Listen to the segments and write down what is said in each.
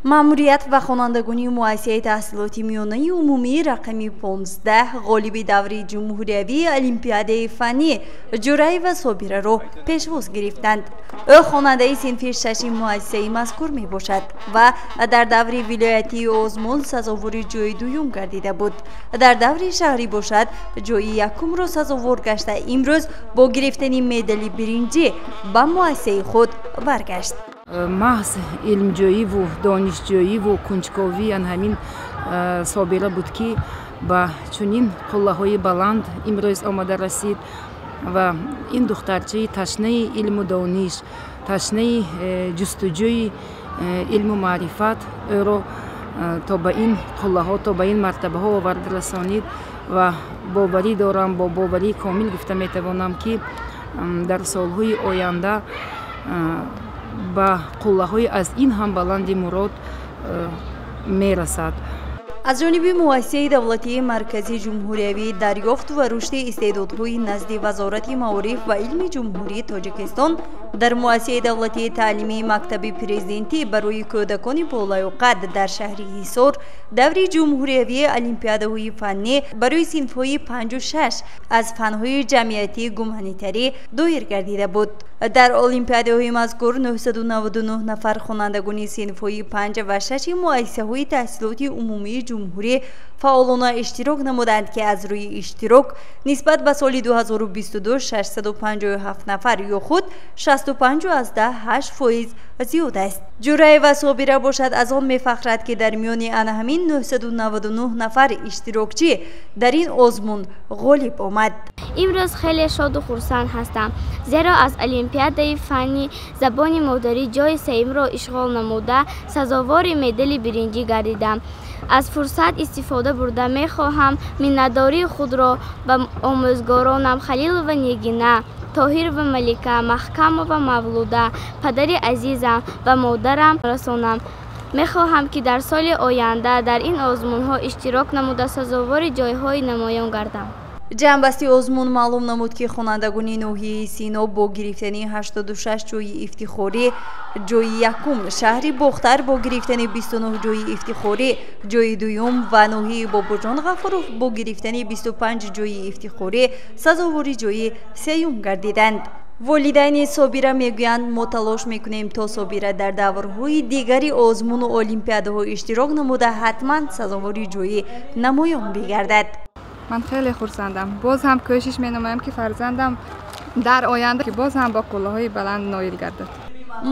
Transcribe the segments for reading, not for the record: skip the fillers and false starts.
Маъмурият ва хонандагони муассисаи таҳсилоти миёнаи умумии рақами 15 ғолиби даври ҷумҳуриявии олимпиадаи фаннӣ Ҷӯраева Собираро пешвоз гирифтанд. Ӯ хонандаи синфи шаши муассисаи мазкур мебошад ва дар даври вилоятии озмун сазовори ҷои дуюм гардида буд. Дар даври шаҳрӣ бошад, ҷои якумро сазовор гашта, имрӯз бо гирифтани медали биринҷӣ ба муассисаи худ баргашт. Маҳз илмҷӯиву донишҷӯиву кунҷковӣ ан ҳамин Собира буд, ки ба чунин қуллаҳои баланд имрӯз омада расид. Ва ин духтарчаи ташнаи илму дониш, ташнаи ҷустуҷӯи илму маърифат ӯро то ба ин қуллаҳо, то ба ин мартабаҳо оварда расонид. Ва боварӣ дорам, бо боварии комил гуфта метавонам, ки дар солҳои оянда ба қуллаҳои аз ин ҳам баланди мурод мерасад. Аз ҷониби муассисаи давлатии марказии ҷумҳуриявии дарёфт ва рушди истеъдодҳои назди Вазорати маориф ва илми Ҷумҳурии Тоҷикистон дар муассисаи давлатии таълимии мактаби президентӣ барои кӯдакони болаёқат дар шаҳри Ҳисор даври ҷумҳуриявии олимпиадаҳои фаннӣ барои синфҳои 5-у 6 аз фанҳои ҷамъиятии гуманитарӣ доир гардида буд. Дар олимпиадаҳои мазкур 999 нафар хонандагони синфҳои 5 ва 6-и муассисаҳои таҳсилоти умумии ҷумҳурӣ фаъолона иштирок намуданд, ки аз рӯи иштирок нисбат ба соли 2022 657 нафар ё худ 65,8% зиёд аст. Ҷӯраева Собира бошад, аз он мефахрад, ки дар миёни ана ҳамин 999 нафар иштирокчӣ дар ин озмун ғолиб омад. Имрӯз хеле шоду хурсанд ҳастам, зеро аз олимпиадаи фанни забони модарӣ ҷои сеюмро ишғол намуда, сазовори медали биринҷӣ гардидам. Аз фурсат истифода бурда, мехоҳам миннатдории худро ба омӯзгоронам Халилова Нигина, Тоҳирова Малика, Маҳкамова Мавлуда, падари азизам ва модарам расонам. Мехоҳам, ки дар соли оянда дар ин озмунҳо иштирок намуда, сазовори ҷойҳои намоён гардам. Ҷамъбасти озмун маълум намуд, ки хонандагони ноҳияи Сино бо гирифтани 86 ҷои ифтихорӣ ҷои якум, шаҳри Бохтар бо гирифтани 29 ҷои ифтихорӣ ҷои дуюм ва ноҳияи Бобоҷон Ғафуров бо гирифтани 25 ҷои ифтихорӣ сазовори ҷои сеюм гардиданд. Волидайни Собира мегӯянд: мо талош мекунем, то Собира дар даврҳои дигари озмуну олимпиадаҳо иштирок намуда, ҳатман сазовори ҷои намоён бигардад. Ман хеле хурсандам. Боз ҳам кӯшиш менамоям, ки фарзандам дар оянда боз ҳам ба қуллаҳои баланд ноил гардад.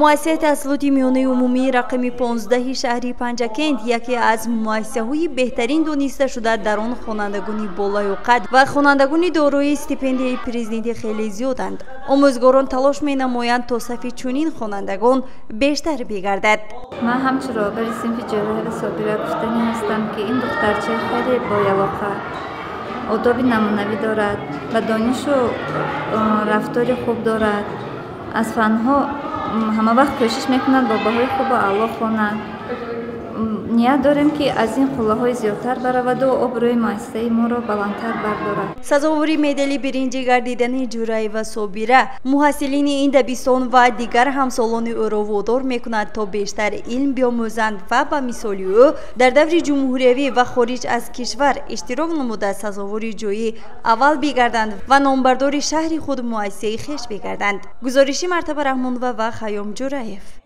Муассисаи таҳсилоти миёнаи умумии рақами 15-и шаҳри Панҷакент яке аз муассисаҳои беҳтарин дониста шуда, дар он хонандагони болаёқат ва хонандагони дорои стипендияи президентӣ хеле зиёданд. Омӯзгорон талош менамоянд, то сафи чунин хонандагон бештар бигардад. Ман ҳамчун роҳбари синфи Ҷӯраева Собира гуфтанӣ ҳастам, ки ин духтарча хеле боялоқат, одоби намунавӣ дорад ва донишу рафтори хуб дорад. Аз фанҳо ҳамавақт кӯшиш мекунад бо баҳои хубу аъло хонад. Ният дорем, ки аз ин қуллаҳои зиёдтар бараваду обрӯи муассисаи моро баландтар бардорад. Сазовори медали биринҷӣ гардидани Ҷӯраева Собира муҳассилини ин дабистон ва дигар ҳамсолони ӯро водор мекунад, то бештар илм биомӯзанд ва ба мисоли ӯ дар даври ҷумҳуриявӣ ва хориҷ аз кишвар иштирок намуда, сазовори ҷои аввал бигарданд ва номбардори шаҳри худ, муассисаи хеш бигарданд. Гузориши Мартаба Раҳмонова ва Хайём Ҷӯраев.